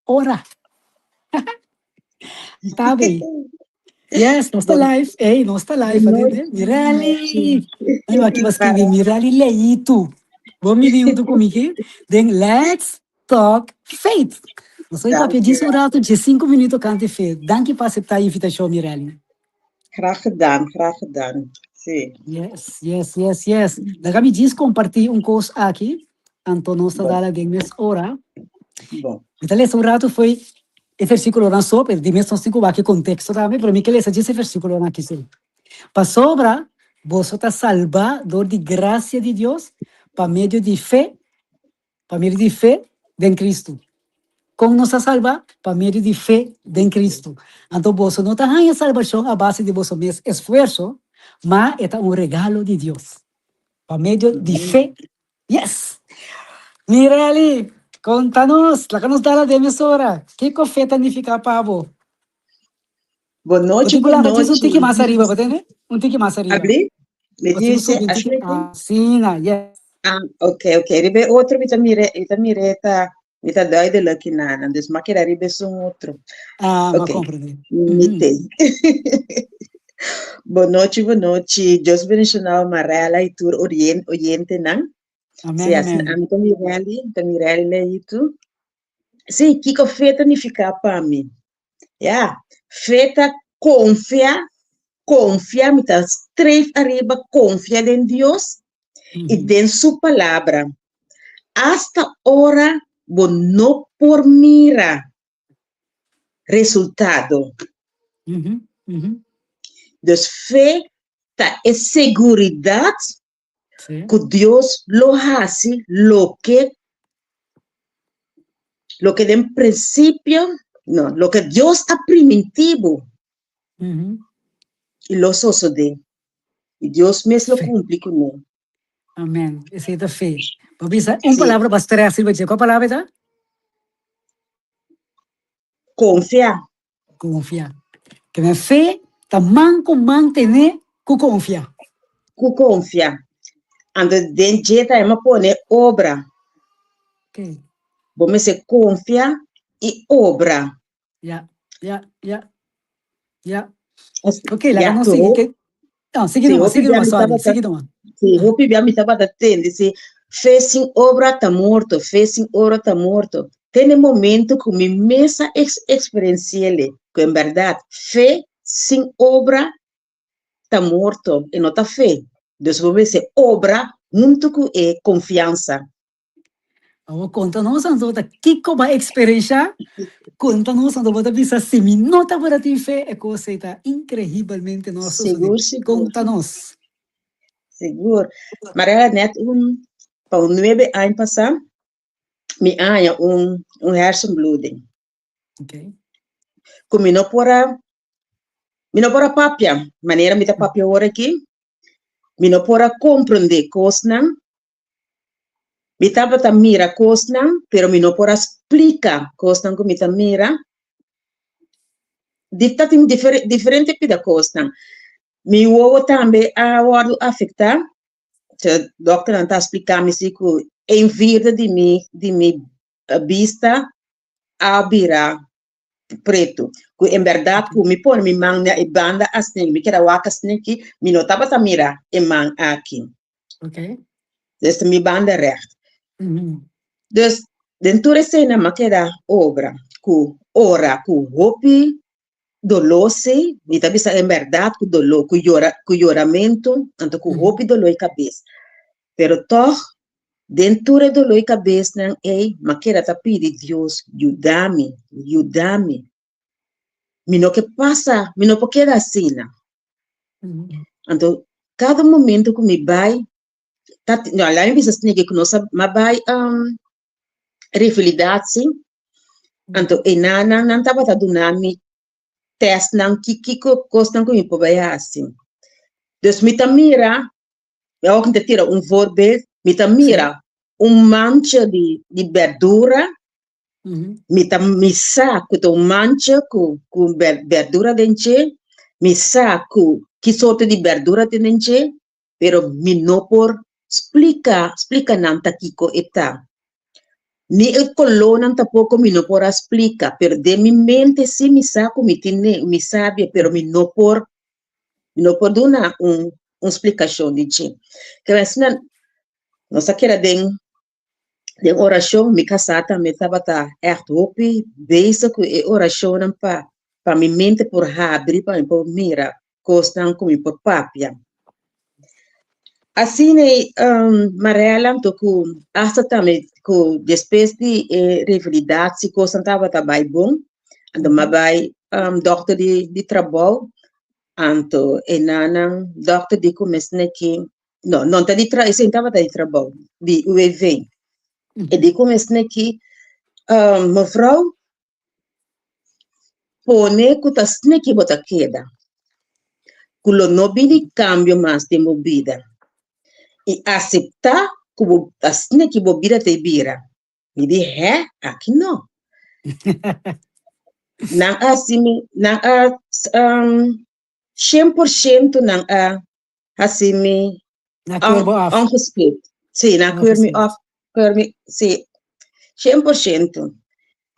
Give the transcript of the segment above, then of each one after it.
ora. Tabi. Yes, nos ta live. Ey, nos ta live. Bon Mirelli. Ay, aki was escribi Mirelli Leitu. Bo miri hunto cu mi aki. Den Let's Talk Faith. Nos ta papia djis un rato, dje 5 minuut tocante fe. Danki pa acepta e invitacion, Mirelli. Graag gedaan, graag gedaan. Sí. Yes. Laga mi djis comparti un cos aki. Anto nos ta dala den mes ora. Bon. Mi ta lesa un rato foi e versiculonan so, pero di mes nos tin cu wak e contexto tambe, pero mi ke lesa djis e versiculonan aki so. Pasobra boso ta salba dor di gracia di Dios pa medio di fe, pa medio di fe den Cristo. Con nos ta salba? Pa medio di fe den Cristo. Anto boso no ta haña salbacion a base di boso mes esfuerso, ma e ta un regalo di Dios. Pa medio di fe. Yes! Mirelli, conta nos, laga nos dal aden mesora. Kico fe ta nifica pa bo? Bon Bo nochi, tin cu bon lanta djis un nochi. tiki mas ariba, bo tende? Un tiki mas ariba. Abri? Mi Bo tin cu dice, subi un tiki. asina aki? Asina, yes. Ah, ok, ok. Riba e otro mi ta mira, mi ta mira e ta, mi ta duidelijk hinanan. Dus m'a keda riba esun otro. Ah, m'a Ok, comprende. mi te. Bon nochi, bon nochi. Dios bendiciona bo, Marella y tur orien, oyentenan. Amen, Sí, asina, amen. ami ta Mirelli, ta Mirelli Leitu. Sí, kiko fe ta nifica pa mi? Ja, fe ta konfia, konfia, mi ta streef ariba konfia den Dios i den su palabra. Asta ora bo no por mira resultado. Dus fe ta e seguridat ku Dios lo hasi loke loke den prinsipio, no, loke Dios a primintí bo i lo sosodé. I Dios mes lo kumpli kuné. Amen. Esei ta fe. Bo bisa un palabra pa stress riba dje. Kua palabra e ta? Konfia. Konfia. Ke men fe ta man ku man tene ku konfia. Ku konfia. Anto den dje ta e pone obra. Okay. Bo mester konfia i obra. Ja. Ok, laga nos sigui ke No, sigui Sí, numa, hopi sigui bia numa, mi sorry, tabata sigui numa. Sí, hopi bia mi tabata tende si fe sin obra ta morto, fe sin obra ta morto. Te n'e momento ku mi mes a ex eksperensi'ele, ku en bèrdat fe sin obra ta morto, e no ta fe. Dus bo mester obra huntu ku e konfiansa. Awor konta nos anto ta kiko bo a eksperenshá, konta nos anto bo ta bisa si mi no tabata tin fe e kos ei ta inkreibelmente no a sosodé. Sigur, sigur. Konta nos. Sigur. Mariela, net un pa un nuebe aña pasá mi a haña un un hersenbloeding. Okay. Ku mi no por a mi no por a papia manera mi ta papia awor aki, mi no por a komprondé kosnan. Mi tabata mira kosnan, pero mi no por a splika kosnan ku mi ta mira. Di ta tin diferente pida kosnan. Mi wowo tambe a wòrdu afektá. Dòkternan ta splika mi si ku een vierde di mi di mi bista a bira pretu. Ku en bèrdat ku mi pone mi man na e banda asina, mi keda wak asina aki, mi no tabata mira e man aki. Okay. Dus mi banda recht. Dus den tur esei m'a keda obra ku ora ku hopi doló sí, mi ta bisa en bèrdat ku doló, ku yora, ku yoramentu, anto ku hopi doló i kabes. Pero tòg den tur e doló i kabesnan ei m'a keda ta pidi Dios yuda mi, yuda mi. Mi no ke pasa, mi no por keda asina. Anto kada momento ku mi bai, ta, no, laat mi bisa asina ku nos a m'a bai revalidatie, anto e nan nan tabata duna mi testnan ki kiko kosnan ku mi por bai hasi. Dus mi ta mira, awor mi ta tira un voorbeeld, mi ta mira un mancha di di berdura Mi ta mi sa ku ta un mancha ku ku berdura den dje, mi sa ku ki sorto di berdura tin den dje, pero mi no por splika splika nan ta kiko e ta. Ni e kolónan tampoko mi no por a splika, pero den mi mente sí mi sa ku mi tin ne, mi sabia, pero mi no por, mi no por duna un, un splikashon di dje. Keda asina nos a keda den, den orashon, mi kasá tambe tabata ègt hopi bezig ku e orashonnan pa, pa mi mente por habri, pa mi por mira kosnan ku mi por papia. Asina ei Marella anto ku asta tambe ku despues di e revalidat si kosnan tabata bai bon, anto mi a bai dòkter di di trabou, anto e nannan dòkter di ku mi esaki, no, no ta di tra esei tabata di trabou, di UWV. E di ku mi esaki, mevrouw Pone ku ta sneki bo ta keda, ku lo no bini kambio mas den bo bida, i aseptá ku bo ta sneki bo bida ta e bira. Mi di, Hè? Aki no. Nan a hasi mi, nan a, 100% nan a hasi mi Na keur bo af. Ongeschikt. Sí, na keur mi af. Keur mi, sí. 100%.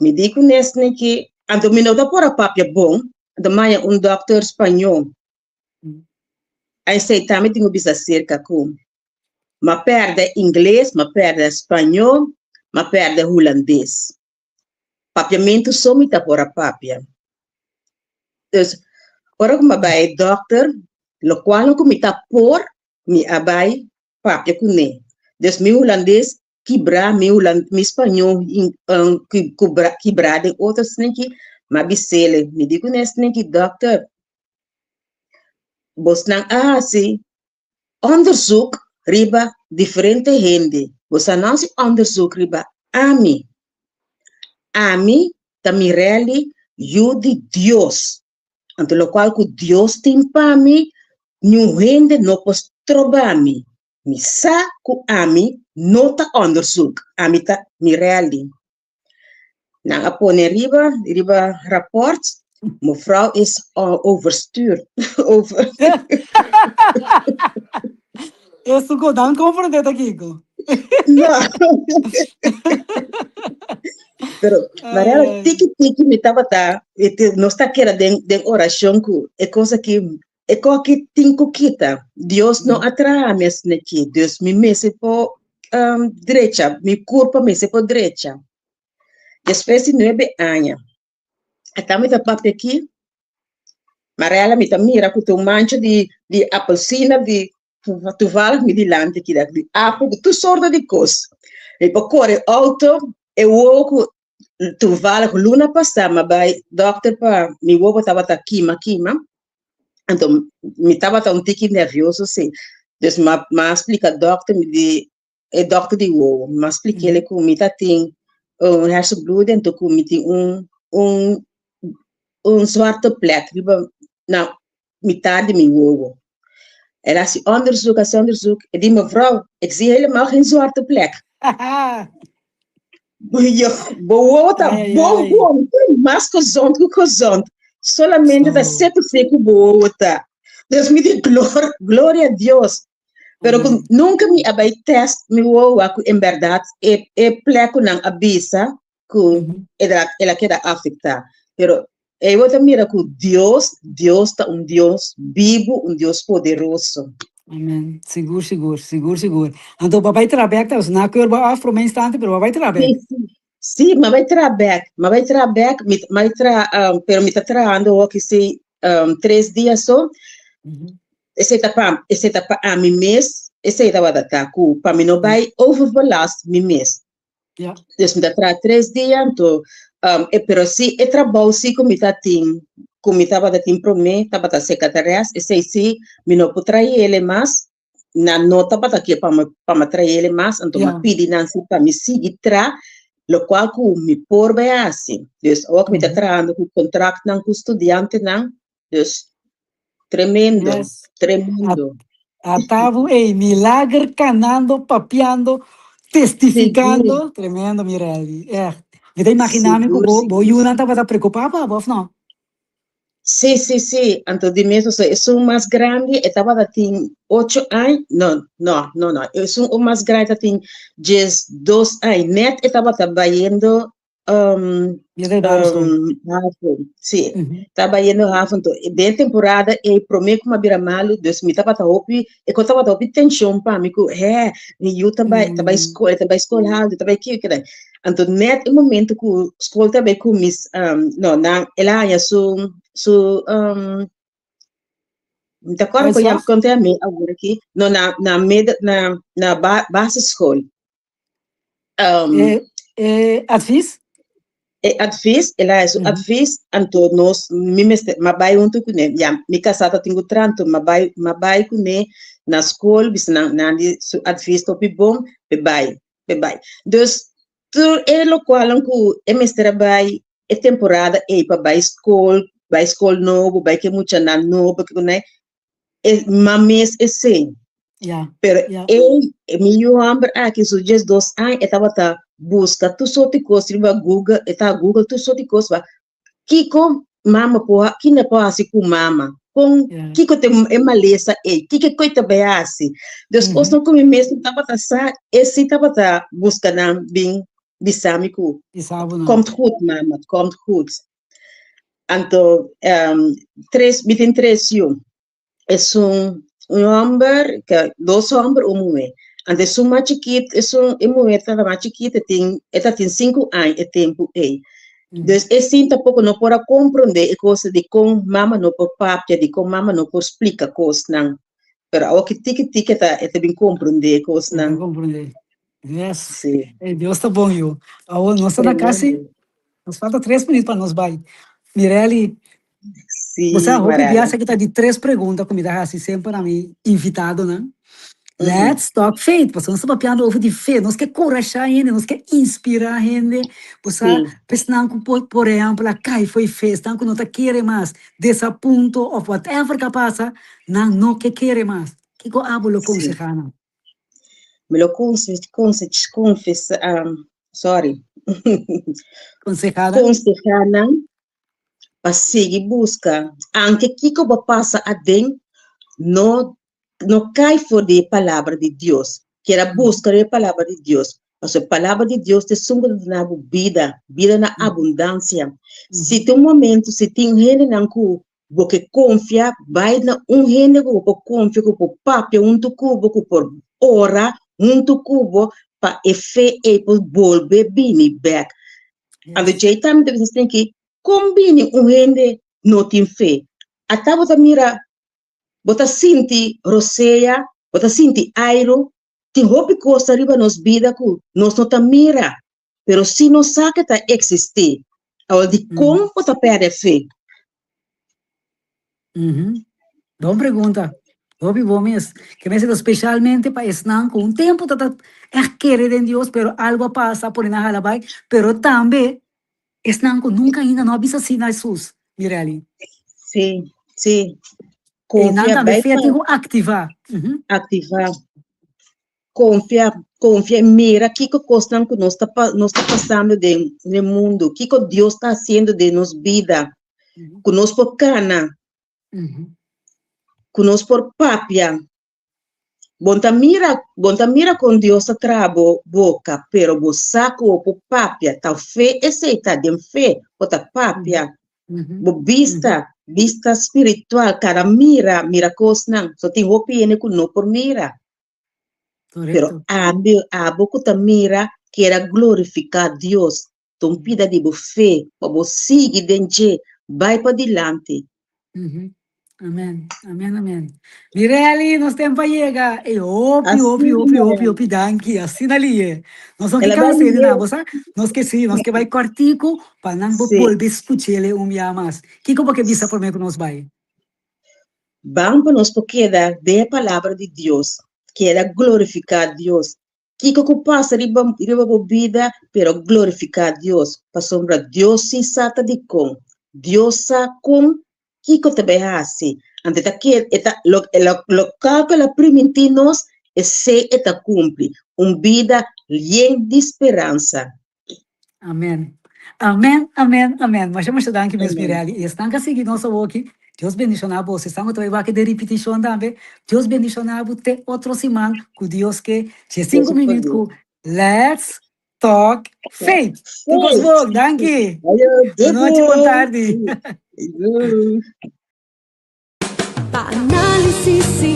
Mi di ku nesne ki, anto mi no ta por a papia bon, anto maya un dokter spañó. Ai sei tambe tin ku bisa serka ku m'a pèrdè ingles, m'a pèrdè spañó, m'a pèrdè hulandes. Papiamentu so mi ta por a papia. Dus, ora ku mi a bai e dòkter, lokual ku mi ta por, mi a bai papia kuné. Dus mi hulandes kibrá, mi hulan mi spañó kibrá den otro sneki, mi a bis'é, mi di kuné sneki, dòkter, bosnan a hasi Onderzoek riba diferente hende. Bo sa no hasi onderzoek riba ami. Ami ta Mirelly yu di Dios. Anto lokual ku Dios tin pa mi, niun hende no por stroba mi. Mi sa ku ami no ta onderzoek, ami ta Mirelly. Nan a pone riba riba rapport, mevrouw is overstuurd. Over. Eso ko dan comprende ta kiko. No. Pero Mariana, tiki tiki mi tabata, nos ta keda den den oracion ku e kos aki, e kos aki tin ku kita. Dios no a traha mi asina aki, dus mi mester por drecha, mi kurpa mester por drecha. Despues di nuebe aña, ata mi ta papia aki, Mariela mi ta mira ku ta un mancha di di apelsina di toevallig mi dilanti aki di apel ku tur sorto di kos. Mi por kore outo, e wowo ku toevallig luna pasá mi a bai dòkter pa mi wowo tabata kima kima, anto mi tabata un tiki nervioso si, dus mi a splika dòkter mi di e dòkter di wowo, mi a splik'é ku mi ta tin un hersenbloeding anto ku mi tin un un un zwarte plek riba na mitar di mi wowo. El a hasi onderzoek, hasi onderzoek, e di mevrouw, ik zie helemaal geen zwarte plek. Bo wowo ta bon bon, mas gezond ku gezond. Solamente ta setu ku bo wowo ta. Dus mi di gloria a Dios. Pero ku nunka mi a bai test mi wowo ku en bèrdat e e plek ku nan a bisa ku el a el a keda afektá. Pero ei bo ta mira ku Dios, Dios ta un Dios bibu, un Dios poderoso. Amen. Sigur, sigur, sigur, sigur. Anto bo a bai traha bèk ta? Na keur bo af promé instante, pero bo a bai traha bèk. Sí, sí. Sí, mi a bai traha bèk. Mi a bai traha bèk, mi bai traha, pero mi ta trahando hoki sí tres dia so. Esei ta pa, esei ta pa ami mes, esei tabata ta ku pa mi no bai overbelast mi mes. Ja. Dus mi ta traha tres dia, anto, um, e, pero si e trabou si ku mi ta tin, ku mi tabata tin promé, tabata secretares, esei si mi no por traele mas, nan no tabata ke pa mi, pa mi traele mas, anto mi Ja. pidi nan si pa mi sigui tra, lokual ku mi por bai hasi. Dus awor ku mi ta trahando ku kontraktnan ku studiantenan, dus Tremendo, Yes. tremendo. Atabu ey, milager kanando, papiando, testificando. Tremendo, Mirelli. Echt. Mi ta imagina mi ku Sigur, bo, bo sigur. yunan tabata preocupa pa bo, of no? Sí, sí, sí. Anto di mes, o esun mas grandi, e tabata tin ocho aña, no, no, no, no, esun mas grandi ta tin 12 aña. Net e tabata bayendo Middelbare school. Havo, sí. Ta bayendo havo, anto den temporada e promé ku mi a bira malu, dus mi tabata hopi, e kos tabata hopi tenshon pa mi ku, hè, mi yu ta bai, ta bai skol, e ta bai skol haltu, ta bai kiko, kiko. Anto net e momento ku skol ta bai kumis, no, nan, el a haña su, su, mi ta kòrda kon Uitslag? kon ta yam'é awor aki, no, na, na midden, na, na basisschool. E, e advies? E advies, el a haña su advies, anto nos, mi mester, m'a bai huntu kuné, ya, mi kasá ta tin ku traha, anto m'a bai, m'a bai kuné na skol, bisa nan, nan di su advies ta hopi bon, p'e bai. P'e bai. Dus tur e lokualnan ku e mester a bai e temporada ei pa bai skol, bai skol nobo, bai ku e muchanan nobo, kiko nan, e ma mes esei. Ja, Pero ja. ei, mi yu hòmber aki su 12 aña e tabata buska tur sorti kos riba Google, e ta Google tur sorti kos pa Kiko mama por ha, kina por hasi ku mama? Kon, Yeah. kiko te e malesa ei? Kiko koe ta bai hasi? Dus Mm os -hmm. no ku mi mes no tabata sa, e si tabata buska nan bin bisa mi ku Bisa bo nan. komt goed mama, het komt goed. Anto um, tres, mi tin tres yu. Esun un hòmber, ke dos hòmber, un muhé. Anto esun mas chikit, esun e muhé tabata mas chikit, e tin e tatin sinku aña e tempu ei. Dus e sin tampoko no por a komprondé e kos dikon mama no por papia, dikon mama no por splika kosnan. Pero awor ki tiki tiki e ta e ta bin komprondé e E ta kosnan. komprondé. Yes. Sí. Ey, Dios ta bon, yu. Awor nos ta na kasi, Tremendo. nos falta tres minuut pa nos bai. Mirelly, Sí, bo sa hopi Marella. biaha esaki ta di tres pregunta ku mi ta hasi semper na mi invitadonan. Let's talk faith, pasobra nos ta papiando over di fe, nos ke kurashá hende, nos ke inspirá hende. Bo sa, Sí. esnan ku por, por ehèmpel a kai fo'i fe, esnan ku no ta kere mas, desapunto òf whatever ku a pasa, nan no ke kere mas. Kiko abo lo Sí. konsehá nan? Mi lo konse, konse, konfesá, sorry. Konsehá nan? Konsehá nan pa sigui buska, anke kiko bo pasa aden, no no kai for di e palabra di Dios. Keda buska riba e palabra di Dios. Pasobra e palabra di Dios ta esun ku ta duna bo bida, bida na abundansia. Si tin un momento, si tin hendenan ku bo ke konfia, bai na un hende ku bo por konfia, ku por papia huntu ku bo, ku por ora huntu ku bo, pa e fe ei por bolbe bini bèk. Anto djei tambe ta bisa esaki, kon bini un hende no tin fe? Ata bo ta mira, bo ta sinti rosea, bo ta sinti airu, tin hopi kos ta riba nos bida ku nos no ta mira, pero si nos sa ke ta eksistí. Awor, dikon bo ta pèrdè fe? Bon pregunta. Hopi bon mes. Ke mester ta spesialmente pa esnan ku un tempu ta ta ègt kere den Dios, pero algu a pasa, a pone nan hala bai, pero tambe esnan ku nunka ainda no a bisa sí na Hesus, Mirelly. Sí, sí. E nan Konfia, tambe bai fe pa tin ku aktivá. Aktivá. Konfia, konfia i mira kiko kosnan ku nos ta nos ta pasando den den mundu, kiko Dios ta hasiendo den nos bida, ku nos por kana, ku nos por papia. Bo ta mira, bo ta mira kon Dios ta traha bo boka, pero bo sa ku bo por papia, ta fe esei ta, den fe bo ta papia. Bo bista, bista spiritual, kada mira, mira kosnan. So tin hopi hende ku no por mira. Pero abi, abo ku ta mira, keda glorifiká Dios. Ta un pida di bo fe, pa bo sigui den dje, bai padilanti. Amen, amen, amen. Mirelly, nos tempo a yega. Ey, hopi, hopi, hopi, hopi, hopi danki. Asina liye. Nos no ke cansa di na bo, sa? Nos ke si, nos ke bai kòrtiku pa nan por bolbe skuch'el un bia mas. Kiko bo ke bisa promé ku nos bai? Ban pa nos por keda den e palabra di Dios, keda glorifiká Dios. Kiko ku pasa riba riba bo bida, pero glorifiká Dios, pasobra Dios sí sa ta dikon. Dios sa kon kiko ta bai hasi. Anto e ta ke e ta lo lo lokal ku el a primintí nos, esei e ta kumpli, un bida yen di speransa. Amen. Amen, amen, amen. Masha masha danki Miss Mirelli. I esnan ku a sigui nos awoki, Dios bendishoná boso. Esnan ku ta bai wak den ripitishon tambe, Dios bendishoná bo te otro siman ku Dios ke. Diesinku minüt ku Let's Talk Faith. Tur kos bon, danki. Bon nochi, bon tardi. Pa análisis i.